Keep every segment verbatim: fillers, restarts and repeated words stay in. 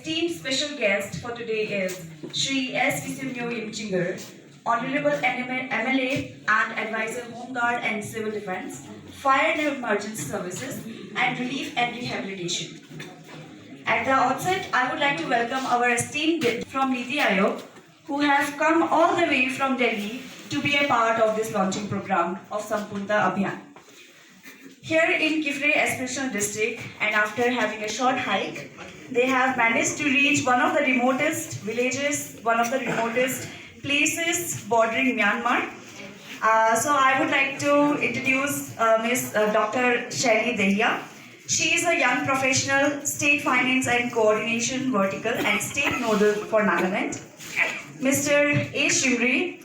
Esteemed special guest for today is Shri S Kisimyo Yimchinger, Honorable M L A and Advisor Home Guard and Civil Defense, Fire and Emergency Services, and Relief and Rehabilitation. At the outset, I would like to welcome our esteemed guest from NITI Aayog, who have come all the way from Delhi to be a part of this launching program of Sampoornata Abhiyan. Here in Kiphire Aspirational District, and after having a short hike, they have managed to reach one of the remotest villages, one of the remotest places bordering Myanmar. Uh, so I would like to introduce uh, Miss uh, Doctor Shelly Dehia. She is a young professional, state finance and coordination vertical and state nodal for Nagaland. Mister A Shimri,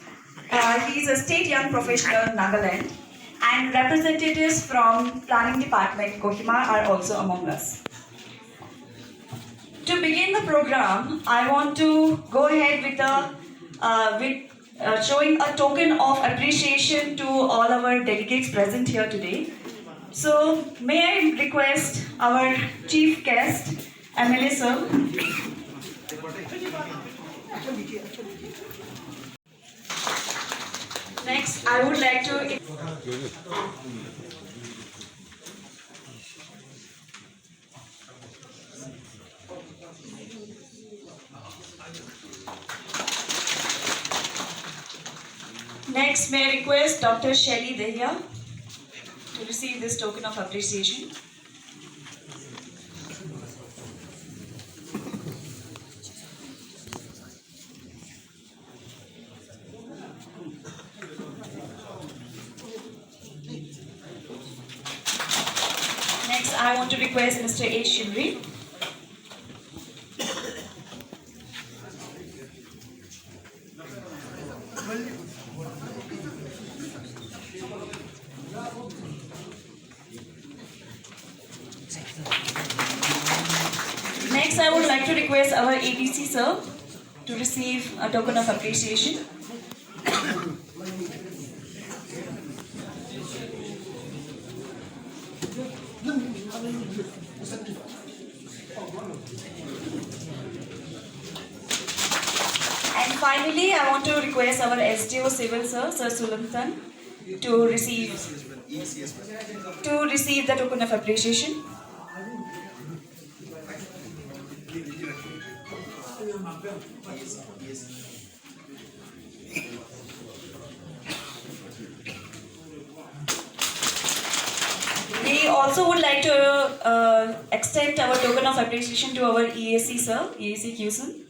uh, he is a state young professional Nagaland, and representatives from planning department Kohima are also among us. To begin the program, I want to go ahead with the uh, with uh, showing a token of appreciation to all our delegates present here today. So, may I request our chief guest, M L A sir. Next, I would like to. Next, may I request Doctor Shelly Dehia to receive this token of appreciation. Next, I want to request Mister A Shimri. Next, I would like to request our A D C sir to receive a token of appreciation. And finally, I want to request our S D O Civil sir, Sir Sulantan, to receive to receive the token of appreciation. We also would like to uh, extend our token of appreciation to our E A C sir, E A C Kyusun.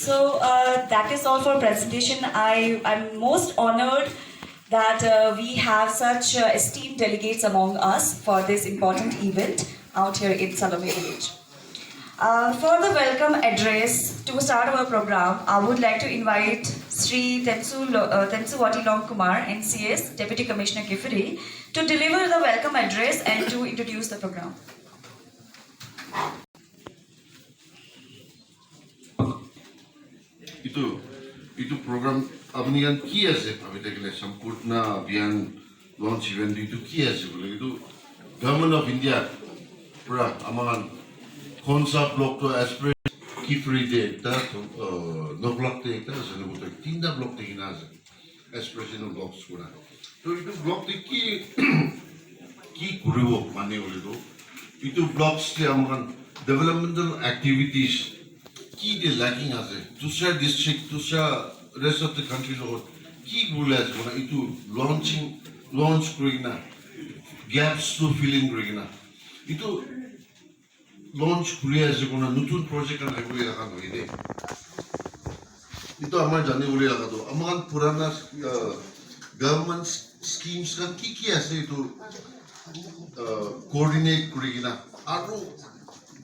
So uh, that is all for presentation. I am most honored that uh, we have such uh, esteemed delegates among us for this important event out here in Salome village. Uh, for the welcome address, to start our program, I would like to invite Sri Temsu Lo- uh, Temsuwati Longkumar, N C S, Deputy Commissioner Kiphire, to deliver the welcome address and to introduce the program. Itu itu program apni khan ki ase bhabi thakile Sampoornata Abhiyan launch event itu ki ase bole itu Government of India pura ama khan Khonsa block to Aspirational Kiphire te ekta, uh, Noklak te ekta ase, Noklak te tinta block te kina ase. Aspirational blocks kura. To itu block te ki ki kuribo mane hoile to itu blocks te amakhan developmental activities ki de lacking ase, dusra district, dusra rest of the country logot ki kuribole ase koina itu launching launch kuri kena gaps to filling kuri kena itu launch kuri ase koina nutun project khan ahibole laga nohoi de. Itu amar jani bole laga to amakhan purana uh, government schemes khan ki ki ase itu uh, coordinate kuri kena aru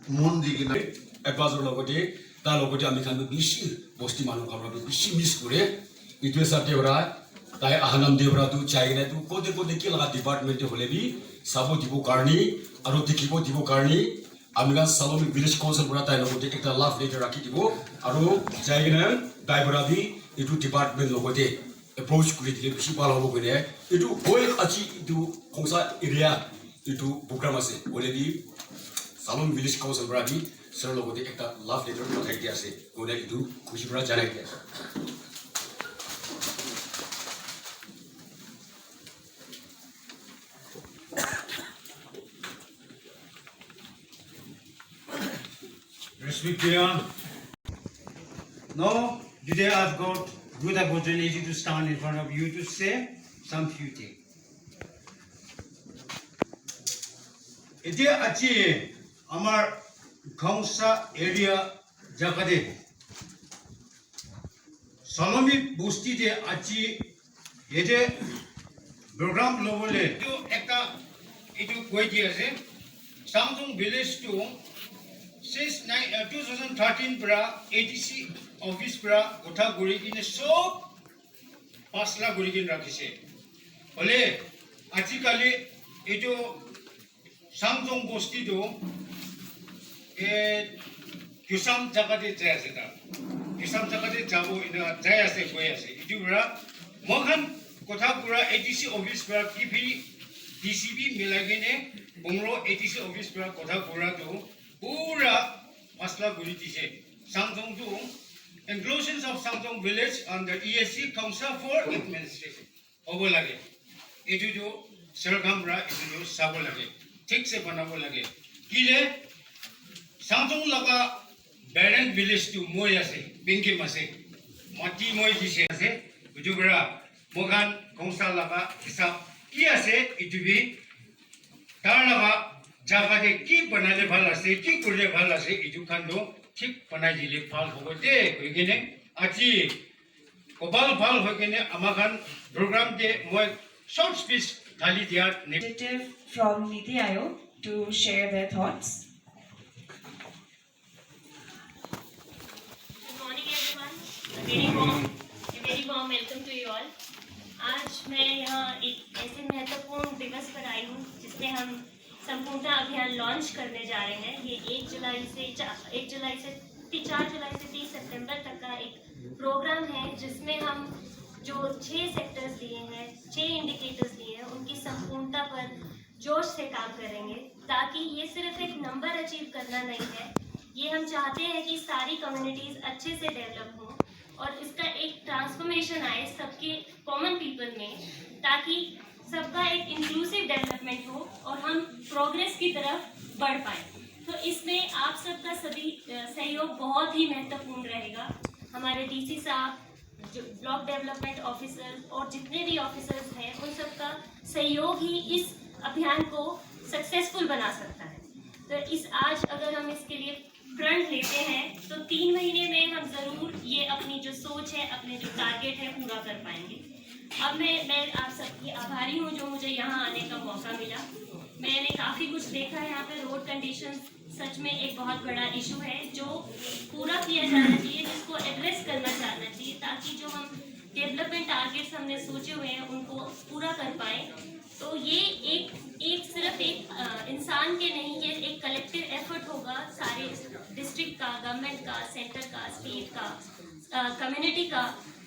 mon di kena. Advisor logote, ta logote ami khan bi bishi bosti manu khan bi bishi miss kore. Itu hisab te para tai ahanam de para tu chai kena tu kote kote ki laga department te hole bi sabo dibo karni aru dikhibo dibo karni Ami khan Salomi Village Council para tai logote ekta love letter rakhi dibo, aru jai kena tai para bi etu department logote approach kuri dile bishi bhal hobo koine, etu hoi aji etu Khongsa area etu program ase, hoile bi Salomi Village Council para bi sir logote ekta love letter pathai dia ase, koine etu khushi para janai dia ase. Respect, dear. Now, today I've got good opportunity to stand in front of you to say some few things. Etiya aji amar Khongsa area jaga te Salomi bosti te aji yate program lobole etu ekta etu koi di ase. Sangtong village to since nine, uh, two thousand thirteen para A D C office para kotha kuri kine sob pasla kuri kine rakhise. Hole ajikali etu Sangtong bosti tu, eh, Yusam jaga te jai ase ta. Yusam jaga te jabo ena jai ase koi ase. Etu para moi khan kotha pura A D C office para P P D C B milai kene Bungalow A D C office para kotha pura tu pura masla kuri dise. Sangtong tu inclusions of Sangtong village under E A C Council for Administration. Hobo lage. Etu tu sarkar para etu tu sabo lage. Thik se banabo lage. Kile Sangtong laga barren village tu moi ase, Pinkim ase. Mati moi dise ase. Etu para moi khan Khongsa laga hisab ki ase, etu bi tar laga jaga te ki banale bhal ase, ki kurile bhal ase, etu khan tu thik banai dile bhal hobo de, koi kene aji Kopal bhal hoi kene ama khan program te moi short speech thali dia ne- Representative from Niti Aayog to share their thoughts. Good morning, everyone. A very warm, a very warm welcome to you all. आज मैं यहाँ एक ऐसे महत्वपूर्ण दिवस पर आई हूँ जिसमें हम संपूर्णता अभियान लॉन्च करने जा रहे हैं। ये एक जुलाई से चा-, एक जुलाई से ती-, चार जुलाई से तीस सितंबर तक का एक प्रोग्राम है, जिसमें हम जो छह सेक्टर्स दिए हैं, छह इंडिकेटर्स दिए हैं, उनकी संपूर्णता पर जोश से काम करेंगे, ताकि ये सिर्फ एक नंबर अचीव करना नहीं है। ये हम चाहते हैं कि सारी कम्युनिटीज अच्छे से डेवलप हों और इसका एक ट्रांसफॉर्मेशन आए सबके कॉमन पीपल में, ताकि सबका एक इंक्लूसिव डेवलपमेंट हो और हम प्रोग्रेस की तरफ बढ़ पाए। तो इसमें आप सबका सभी, अ, सहयोग बहुत ही महत्वपूर्ण रहेगा। हमारे डीसी साहब, जो ब्लॉक डेवलपमेंट ऑफिसर्स और जितने भी ऑफिसर्स हैं, उन सबका सहयोग ही इस अभियान को सक्सेसफुल बना सकता है। तो इस, आज अगर हम इसके लिए प्रण लेते हैं, तो तीन महीने में हम जरूर ये अपनी जो सोच है, अपने जो टारगेट है, पूरा कर पाएंगे। अब मैं, मैं आप सबकी आभारी हूँ जो मुझे यहाँ आने का मौका मिला। मैंने काफ़ी कुछ देखा है यहाँ पे, रोड कंडीशंस सच में एक बहुत बड़ा इशू है जो पूरा किया जाना चाहिए, जिसको एड्रेस करना जाना चाहिए, ताकि जो हम डेवलपमेंट टारगेट्स हमने सोचे हुए हैं उनको पूरा कर पाए। तो ये एक, एक सिर्फ एक, अ, इंसान के नहीं, ये एक कलेक्टिव एफर्ट होगा सारे डिस्ट्रिक्ट का, गवर्नमेंट का, सेंटर का, स्टेट का, कम्युनिटी का।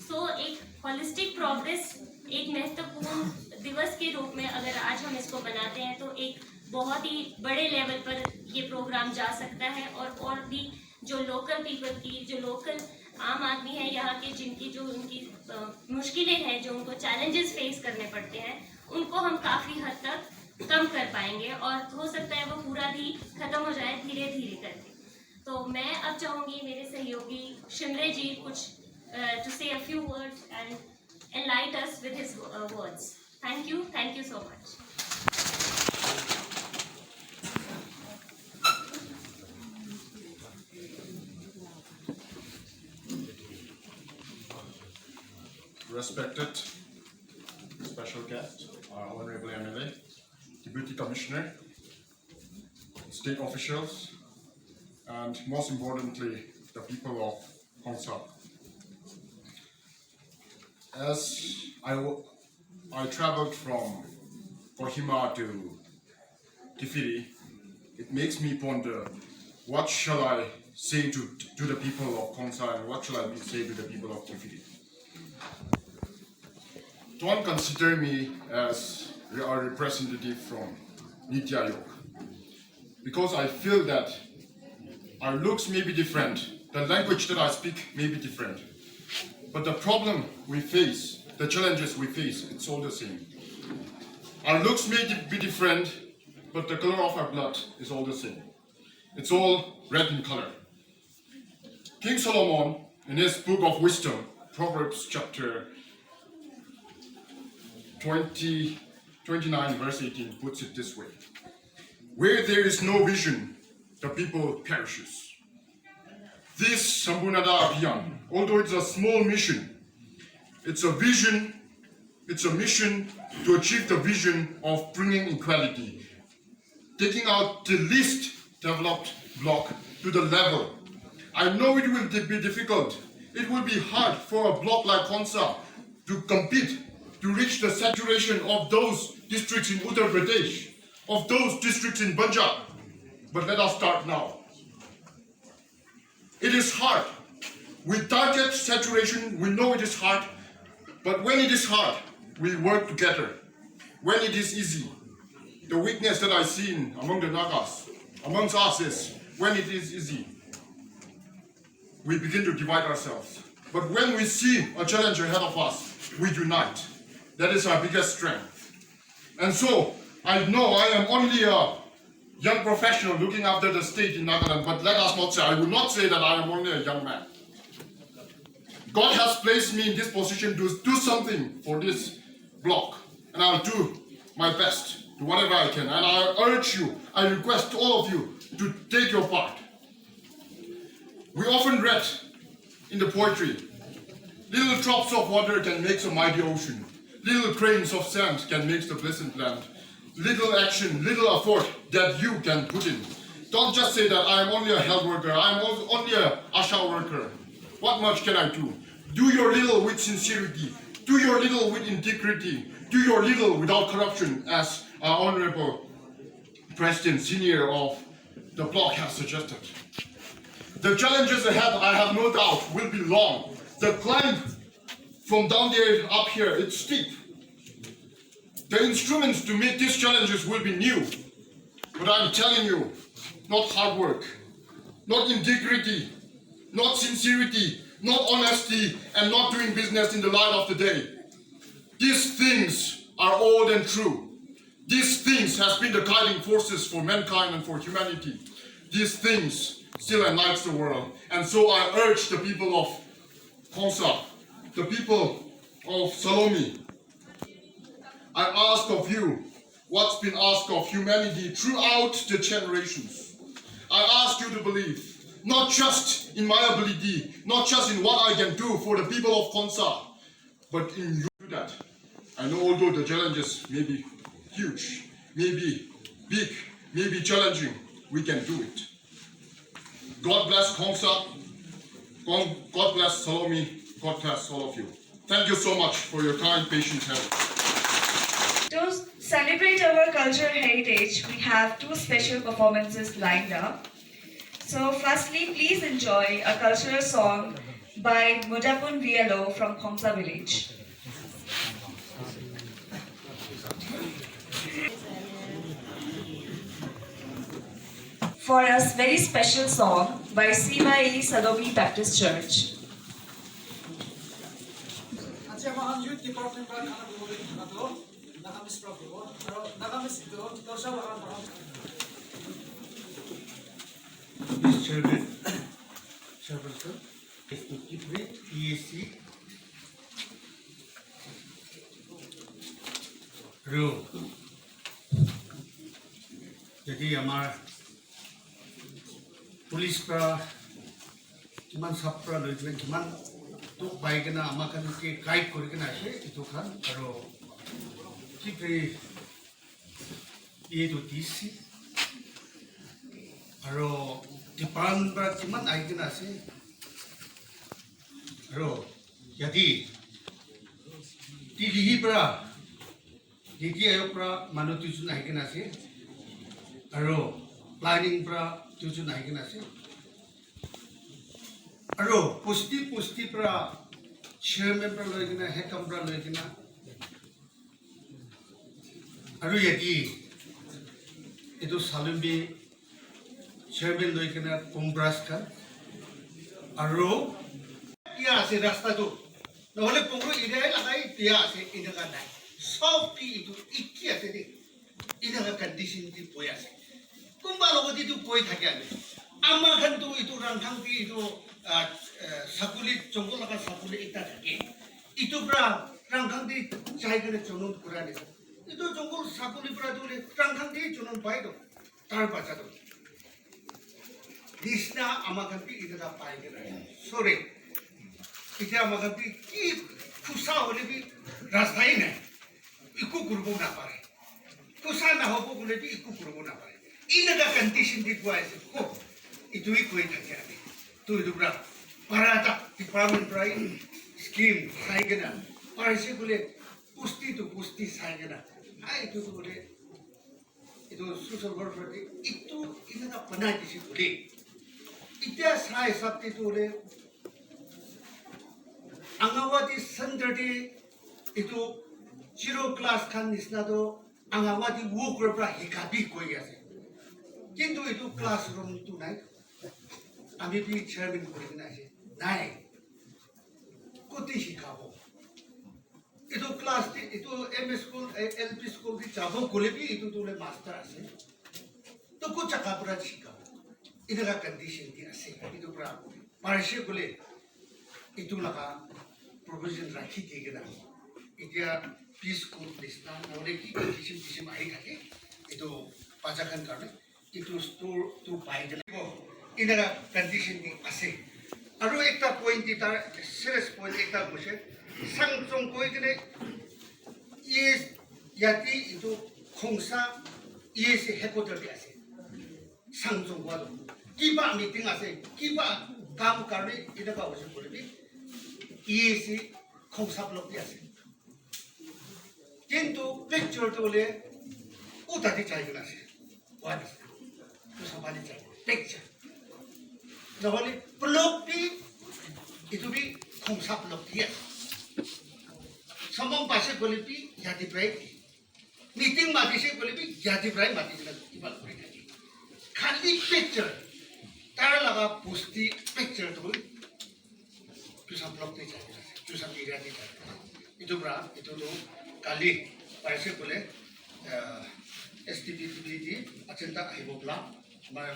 सो एक होलिस्टिक प्रोग्रेस, एक महत्वपूर्ण दिवस के रूप में अगर आज हम इसको बनाते हैं तो एक बहुत ही बड़े लेवल पर ये प्रोग्राम जा सकता है और, और भी जो लोकल पीपल की, जो लोकल आम आदमी है यहाँ के, जिनकी जो उनकी, अ, मुश्किलें हैं, जो उनको चैलेंजेस फेस करने पड़ते हैं, उनको हम काफ़ी हद तक कम कर पाएंगे और हो सकता है वो पूरा भी ख़त्म हो जाए धीरे धीरे करके। तो मैं अब चाहूँगी मेरे सहयोगी शिमरे जी कुछ, uh, to say a few words and enlighten us with his, uh, words. Thank you, thank you so much. Respected special guest, our Honorable M L A, Deputy Commissioner, state officials, and most importantly, the people of Khongsa. As I, w- I traveled from Kohima to Kifiri, It makes me ponder, what shall I say to, to the people of Khonsa and what shall I say to the people of Kiphire? Don't consider me as a representative from Niti Aayog, because I feel that our looks may be different, the language that I speak may be different, but the problem we face, the challenges we face, it's all the same. Our looks may di- be different, but the color of our blood is all the same. It's all red in color. King Solomon, in his book of wisdom, Proverbs chapter twenty, twenty-nine, verse eighteen, puts it this way: "Where there is no vision, the people perishes." This Sampoornata Abhiyan, although it's a small mission, it's a vision, it's a mission to achieve the vision of bringing equality, taking out the least developed block to the level. I know it will di- be difficult. It will be hard for a block like Khonsa to compete, to reach the saturation of those districts in Uttar Pradesh, of those districts in Punjab. But let us start now. It is hard. We target saturation, we know it is hard, but when it is hard, we work together. When it is easy, the weakness that I see in, among the Nagas, amongst us is, when it is easy, we begin to divide ourselves. But when we see a challenge ahead of us, we unite. That is our biggest strength. And so, I know I am only a young professional looking after the state in Nagaland, but let us not say, I will not say that I am only a young man. God has placed me in this position to do something for this block, and I'll do my best to whatever I can. And I urge you, I request all of you to take your part. We often read in the poetry, "Little drops of water can make a mighty ocean. Little grains of sand can make the pleasant land." Little action, little effort that you can put in. Don't just say that I am only a health worker, I am al- only a ASHA worker. What much can I do? Do your little with sincerity. Do your little with integrity. Do your little without corruption, as our honorable President Senior of the block has suggested. The challenges ahead, I have no doubt, will be long. The climb from down there up here, it's steep. The instruments to meet these challenges will be new. But I'm telling you, not hard work, not integrity, not sincerity, not honesty, and not doing business in the light of the day. These things are old and true. These things has been the guiding forces for mankind and for humanity. These things still enlightens the world. And so I urge the people of Khonsa, the people of Salomi, I ask of you what's been asked of humanity throughout the generations. I ask you to believe, not just in my ability, not just in what I can do for the people of Khonsa, but in you do that. I know although the challenges may be huge, may be big, may be challenging, we can do it. God bless Khonsa. God God bless Salomi. God bless all of you. Thank you so much for your kind, patient help. To celebrate our cultural heritage, we have two special performances lined up. So, firstly, please enjoy a cultural song by Mudapun V L O from Khonsa village. For a very special song by C Y E Salomi Baptist Church. Aji amar khan youth department para gana gabo le gana to Nagamese para gabo. Aro Nagamese to Tosa laga Nagamese. Mister Chairman, Chairperson, Executive, P A C, Ro. Jadi amar police para kiman sab para loi kena kiman dukh pai kena ama khan ke guide kuri kena ase etu khan aro ki koi etu D C aro department para kiman ahi kena ase aro yate Delhi para Niti Aayog para manu duijon ahi kena ase. Aro Planning pra dujon ahi kena ase. Aro bosti bosti pra chairman pra loi kena, head kam pra loi kena. Aro yate etu Salumbi chairman loi kena Kumbras khan. Aro etia ase rasta tu. Nohole pongro area lagai dia ase, eneka nai. Sob ki etu iki ase de. Eneka condition di boi ase. Kumba logot di tu boi thake ase. Ama khan tu etu Rangkhang di etu, ah, ah, sakuli, jungle laga sakuli ekta thake. Etu pra Rangkhang di jai kena chonun kura ni. Etu jungle sakuli pra tu le Rangkhang di chonun pai do. Tar bacha tu. Nisna ama khan bi etu ka pai kena. Sorry. Etia ama khan bi ki khusa hole bi rasta hi nai. Eku kuribo na pare. Khusa na hobo kule bi eku kuribo na pare. Eneka condition di koi ase. Ko, etu hi koi thake ase. Tu etu pra para ta department pra scheme sai kena. Parise kule pusti tu pusti sai kena. Ai etu tu kule etu social welfare te etu eneka banai dise kule. Etia sa hisab te tu kule Anganwadi center te etu zero class khan nisna tu Anganwadi worker pra hika bi koi ase. Kintu etu classroom tu nai. Ami bi chairman kuri kena ase. Nai. Koti hikabo. Etu class te, etu M S school, eh, L P school te jabo kole bi etu tu le master ase. To ko jaga pura hikabo. Eneka condition te ase. Etu pura parise kole etu laga provision rakhi di kena. Etia preschool nisna, nohole ki kisim kisim ahi thake. Etu bacha khan karne. Etu store tu pai kena ko eneka condition te ase. Aru ekta point te tar serious point ekta koise, Sangchong koi kene E S yate etu Khongsa E S headquarter te ase. Sangchong koi tu kiba meeting ase, kiba kam karne eneka hoise koile bi E S Khongsa block te ase. Kintu picture tu hoile uta di jai kena ase. What is? Tu sabali jai. Picture. Nohole block bi, etu bi Khongsa block bi ase. Samong paise koile bi yate prai. Meeting matise koile bi yate prai mati kena kiba kuri thake. Khali picture. Tar laga bosti picture tu Tusa block te jai kena ase, Tusa area te jai kena ase. Etu pra, etu tu kali paise koile, ah, S T P T P te agenda ahibo bla, amar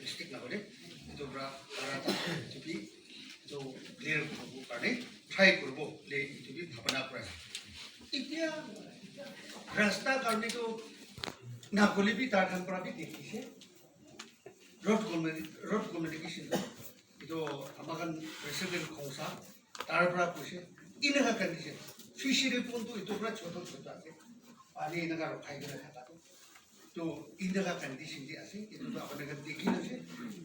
district na hoile, etu pra para ta etu bi, etu clear kuribo karne try kuribo le etu bi bhabana kura ase. Etia rasta karne tu na kole bi tar khan pra bi dekhi se. Road communi-, road communication. Etu ama khan president Khongsa, tar pra koise, eneka condition. Fishery pond tu etu pra choto choto ase. Pani eneka rokhai kena thaka tu. To eneka condition te ase. Etu tu apni khan dekhi ase.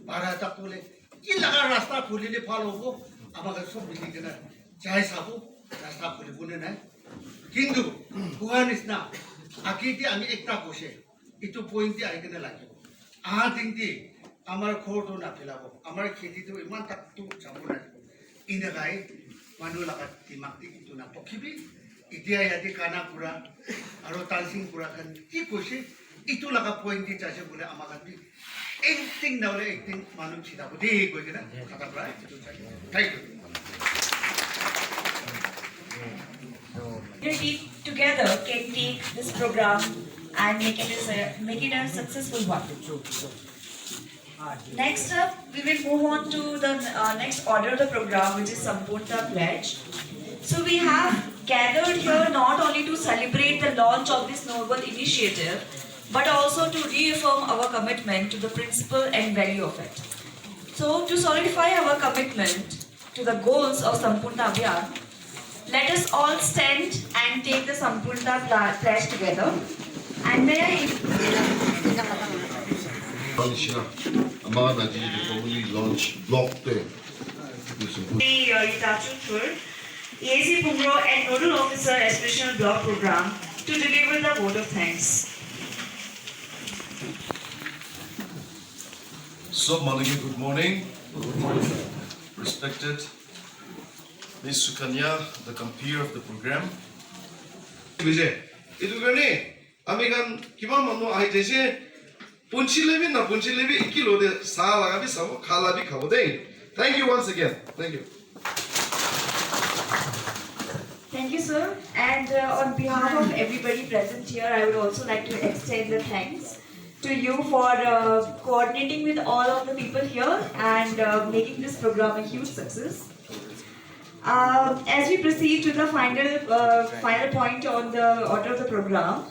Bara tak pole, ki laga rasta khulile bhal hobo. Ama khan sob mili kena jai sabo, rasta khulibo ne nai. Kintu, koa nisna, age te ami ekta koise. Etu point te ahi kena lagibo. Aha din te amar ghor tu naphelabo, amar kheti tu iman tak tu jabo nagibo. Eneka hai manu laga dimag te etu natokhibi. Etia yate gana kura aru dancing kura khan ki koise, etu laga point te jaise koile ama khan bi acting na hoile acting manu chita bo de koi kena khata pra etu jai. Thank you. Unity together can take this program and make it as a, make it a successful one. Next up, we will move on to the uh, next order of the program, which is Sampurnta Pledge. So we have gathered here not only to celebrate the launch of this noble initiative, but also to reaffirm our commitment to the principle and value of it. So to solidify our commitment, to the goals of Sampurnta Abhiyan, let us all stand and take the Sampurnta pla- pledge together. And may I Nishina, ama na di formally launch block te. Itachu Thur, E A C Pumro and Nodal Officer Aspirational Block Program to deliver the vote of thanks. Sob manu ke good morning. Respected Miss Sukanya, the compere of the program. Buje, etu karne ami khan kiman manu ahi jaise, punchile bi na punchile bi ekilo te sa laga bi sabo, khala bi khabo de. Thank you once again. Thank you. Thank you, sir. And uh, on behalf of everybody present here, I would also like to extend the thanks to you for uh, coordinating with all of the people here and uh, making this program a huge success. Um, as we proceed to the final uh, final point on the order of the program,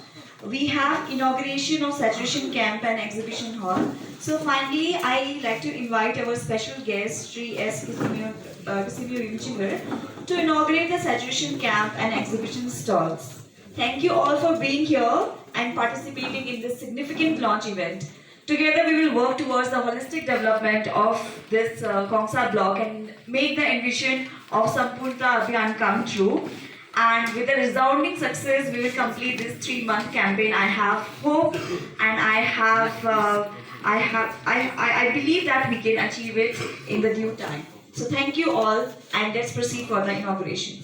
we have inauguration of saturation camp and exhibition hall. So finally, I like to invite our special guest, Sri S. Kisimio, uh, Kisimio Rimchinger, to inaugurate the saturation camp and exhibition stalls. Thank you all for being here and participating in this significant launch event. Together, we will work towards the holistic development of this uh, Khongsa block and make the envision of Sampoornata Abhiyan come true. And with a resounding success, we will complete this three-month campaign. I have hope, and I have, uh, I have, I, I, I believe that we can achieve it in the due time. So thank you all, and let's proceed for the inauguration.